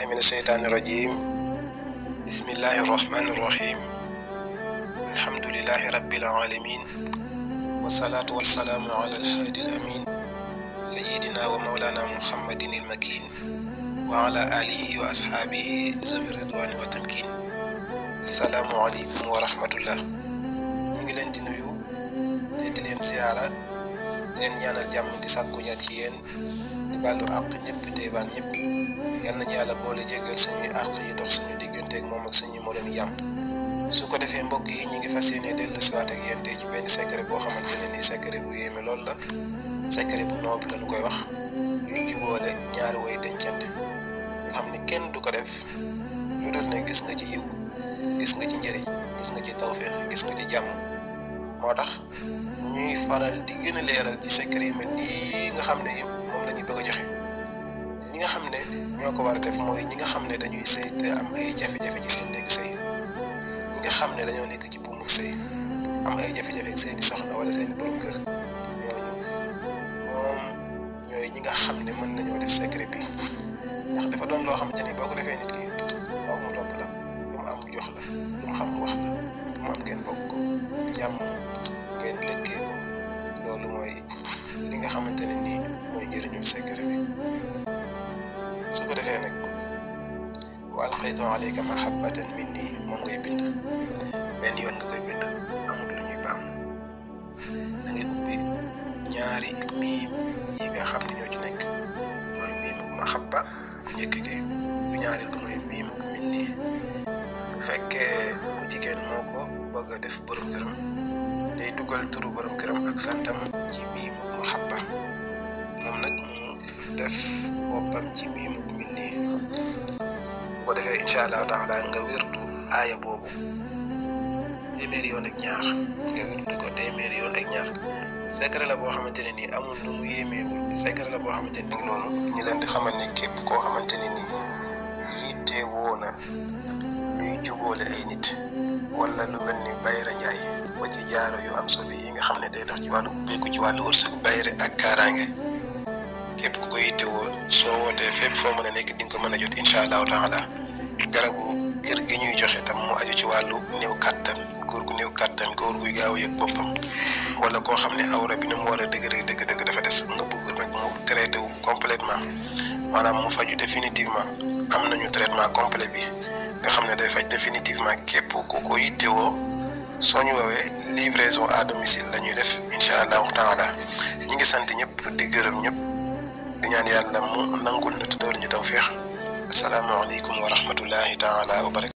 بالله من الشيطان الرجيم. بسم الله الرحمن الرحيم. الحمد لله رب العالمين، والصلاة والسلام على الهادي الأمين سيدنا ومولانا محمد المكين وعلى آله وأصحابه ذوي الرضوان والتمكين. السلام عليكم ورحمة الله. نيغي لين دي نويو دي لين زيارة leen ñaanal jàmm di sàkku ñaan ci yéen di baalu àq ñëpp tey baal ñëpp yal nañu yàlla boole jégal suñuy àq yi dox suñu digganteeg moom ak suñuy moroom yi jàmm. su ko defee mbokk yi ñu ngi fas yéene dellu siwaat ak yéen tey ci benn secret boo xamante ne nii secret bu yéeme lool la. secret bu noob lañu koy wax luy jubóole ñaari way dencante nga xam ne kenn du ko def lu dul ne gis nga ci yiw, gis nga ci njëriñ, gis nga ci tawfeex, gis nga ci jàmm. moo tax ñuy faral di gën a leeral ci secret yu mel nii nga xam ne yëpp moom la ñuy bëgg a joxe. ñi nga xam ne ñoo ko war a def mooy ñi nga xam ne dañuy sëy te am ay jafe-jafe ci seen néegu sëy, ñi nga xam ne dañoo nekk ci buumu sëy am ay jafe-jafe ak seeni soxna wala seeni borom kër, ñoom ñooy ñi nga xam ne mën nañoo def secret bi, ndax dafa doon loo xamante ni boo ko defee nit ki waaw mu topp la, lu mu am jox la, lu mu xam wax la, lu mu am ngeen bokk ko jàmm ngeen dëkkee ko. loolu mooy li nga xamante ne nii mooy njëriñu secret bi. su ko defee nag wa alqaytu alayka mahabbatan minni moom ngay bind benn yoon nga koy bind, amul lu ñuy baam. da ngay ubbi ñaari miim yi nga xam ne ñoo ci nekk mooy miimu mahabba ku njëkk gi, ku ñaareel ko mooy miimu minni. bu fekkee ku jigéen moo ko bëgg a def borom këram day dugal turu borom këram ak santam ci miimu mahabba, moom nag mu def boppam ci miimu minni. boo defee incha allahu taala nga wirdu aaya boobu téeméeri yoon ak ñaar, nga wirdu ko téeméeri yoon ak ñaar. secret la boo xamante ne nii amul lu mu yéemeewul, secret la boo xamante ne nii noonu ñu leen di xamal ne képp koo xamante ne nii yitte woo na luy jubóole ay nit wala lu mel ni bayra njaay ba ci jaaro yu am solo yi nga xam ne day dox ci wàllu ubbeeku ci wàllu wërsëg, bayre ak kaaraange, képp ku ko yittewoo soo wootee fépp foo mën a nekk di nga ko mën a jot incha allahu taala. garabu kër gi ñuy joxe tam mu aju ci wàllu néew kàttan, góor gu néew kàttan, góor guy gaaw a yëg boppam, wala koo xam ne awra bi ni mu war a dëgg dafa des, nga bëgg nag mu traité wu complètement, maanaam mu faju définitivement. am nañu traitement complet bi nga xam ne day faj définitivement képp ku ko yittewoo. soo ñu woowee livraison à domicile la ñuy def incha allahu taala. ñi ngi sant ñëpp di gërëm ñëpp di ñaan yàlla mu nangul ñu te dool ñu tawfeex. asalaamaaleykum wa rahmatullahi taala wa barakatuh.